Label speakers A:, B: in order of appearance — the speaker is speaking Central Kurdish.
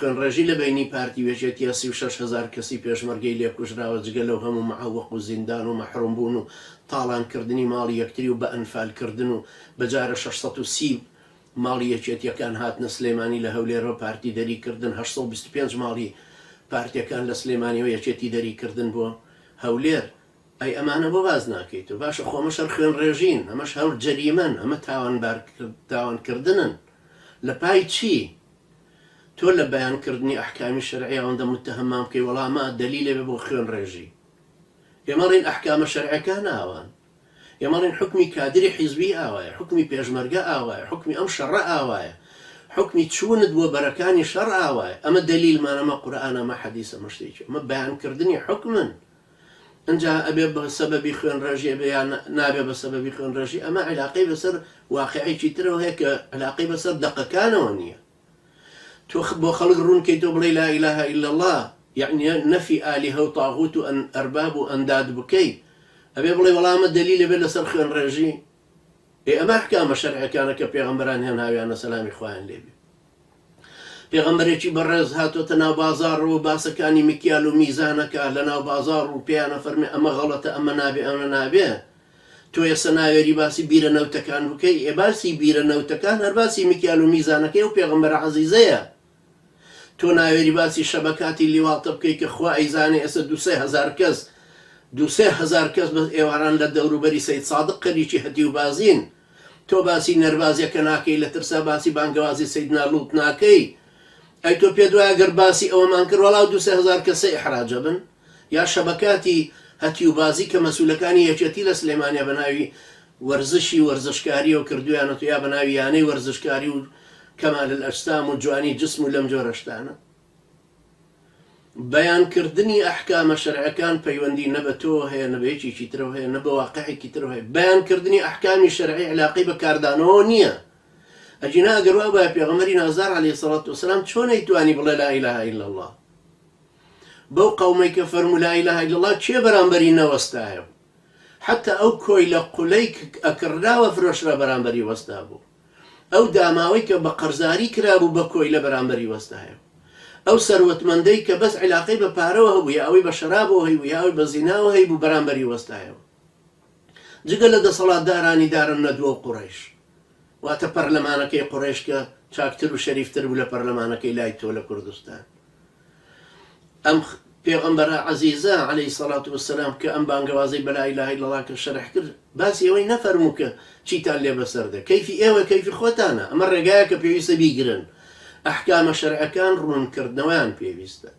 A: خوێنڕێژی لە بەینی پارتی و یەکێتیە 36 هەزار کەسی پێشمەرگەی لێ کوژراوە جگە لەو هەموو معەوەق و زیندان و مەحروم بوون و تاڵان کردنی ماڵی یەکتری و بە ئەنفال کردن و بە جارە 630 ماڵی یەکێتیەکان هاتنە سلێمانی لە هەولێرەوە پارتی دەری کردن 825 ماڵی پارتیەکان لە سلێمانیەوە یەکێتی دەری کردن بۆ هەولێر. ئەی ئەمانە بۆ باس ناکەیت و باشە خۆ ئەمەش هەر خوێنڕێژین ئەمەش هەر جەریمەن ئەمە تاوانبار تاوان کردنن لە پای چی تۆ لە بەیان کردنی ئەحکامی شەرعی ئەوەندە متهەممان بکەی وەڵا ئەمە دەلیلێ بێ بۆ خوێنڕێژی ئێمە ڵێین ئەحکامە شەرعەکان ئاوان ئێمە ڵێین حوکمی کادری حیزبی ئاوایە حوکمی پێشمەرگە ئاوایە حوکمی ئەم شەڕە ئاوایە حوکمی چوونت بۆ بەرەکانی شەڕ ئاوایە ئەمە دەلیلمان ئەمە قورئانە ئەمە حەدیسە ئەمە شتێکی ئەمە بەیان کردنی حوکمن ئنجا ئەبێ بە سەبەبی خوێنڕێژی ئەبێ یان نابێ بە سەبەبی خوێنڕێژی ئەمە عیلاقەی بەسەر واقیعێکی ترەوە هەیە کە عیلاقەی بەسەر دەقەکانەوە نییە تۆ بۆ خەڵک ڕوون کەیتەوە بڵێی لا اله الا اللە یەعنی نەفی ئالیهە و تاغوت و ئەرباب و ئەنداد بکەی ئەبێ بڵێی وەڵا ئەمە دەلیلە بێت لەسەر خوێنڕێژی ئێ ئەمە ئەحکامە شەرعیەکانە کە پێغەمبەران هێناویانە سەلامی خوایان لێ بێ. پێغەمبەرێکی بەڕێز هاتۆتە ناو بازاڕ و باسەکانی مکیال و میزان ئەکا لە ناو بازاڕ و پێیان ئەفەرمێ ئەمە غەڵەتە ئەمە نابێ ئەمە نابێ تۆ ئێستا ناوێری باسی بیرە نەوتەکان بکەی ئێ باسی بیرە نەوتەکان هەر باسی مکیال و میزانەکەی ئەو پێغەمبەرە عەزیزەیە تۆ ناوێری باسی شەبەکاتی لیواڵتە بکەی کە خوا ئەیزانێ ئێستا دوو سێ هەزار کەس دوو سێ هەزار کەس بەس ئێواران لە دەوروبەری سەید سادق خەریکی هەتیوبازین تۆ باسی نەربازیەکە ناکەی لە ترسا باسی بانگەوازی سەیدنا لوط ناکەی ئەی تۆ پێت وایە گەر باسی ئەوەمان کرد وەڵا ئەو دوو سێ هەزار کەسە ئیحراجە بن یا شەبەکاتی هەتیوبازی کە مەسولەکانی یەکێتی لە سلێمانیا بە ناوی وەرزشی وەرزشکاریەوە کردویانەتەوە یا بە ناوی یانەی وەرزشکاری و کەمال الاجسام و جوانی جسم و لەم جۆرە شتانە. بەیان کردنی ئەحکامە شەرعەکان پەیوەندی نە بە تۆوە هەیە نە بە یەکێکی ترەوە هەیە نە بە واقعێکی ترەوە هەیە بەیان کردنی ئەحکامی شەرعی علاقەی بە کاردانەوەوە نییە ئەگینا ئەگەر وا بایە پێغەمبەری نازدار علیە سەڵات وسلام چۆن ئەیتوانی بڵێ لا اله الا الله بەو قەومەی کە فەرموو لا اله الا الله کێ بەرامبەری نەوەستایە حتی ئەو کۆیلە قولەی ئەکڕراوە فرۆشرا بەرامبەری وەستا بوو ئەو داماوەی کە بە قەرزاری کرابوو بە کۆیلە بەرامبەری وەستایەوە. ئەو سەروەتمەندەی کە بەس عیلاقەی بە پارەوە هەبوو یا ئەوەی بە شەرابەوە هەیبوو یا ئەوەی بە زیناوە هەیبوو بەرامبەری وەستایەوە. جگە لە دەسەڵاتدارانی دارالنەدوە و قوڕەیش. واتە پەرلەمانەکەی قوڕەیش کە چاکتر و شەریفتر بوو لە پەرلەمانەکەی لای تۆ لە کوردستان. ئەم پێغەمبەرە عەزیزە علیە الصلوة والسلام کە ئەم بانگەوازەی بە لا الە الا اللە کە شەرح کرد باسی ئەوەی نەفەرموو کە چیتان لێ بەسەر دێ کەیفی ئێوە کەیفی خۆتانە ئەمە ڕێگایە کە پێویستە بیگرن ئەحکامە شەرعەکان ڕوونکردنەوەیان پێویستە.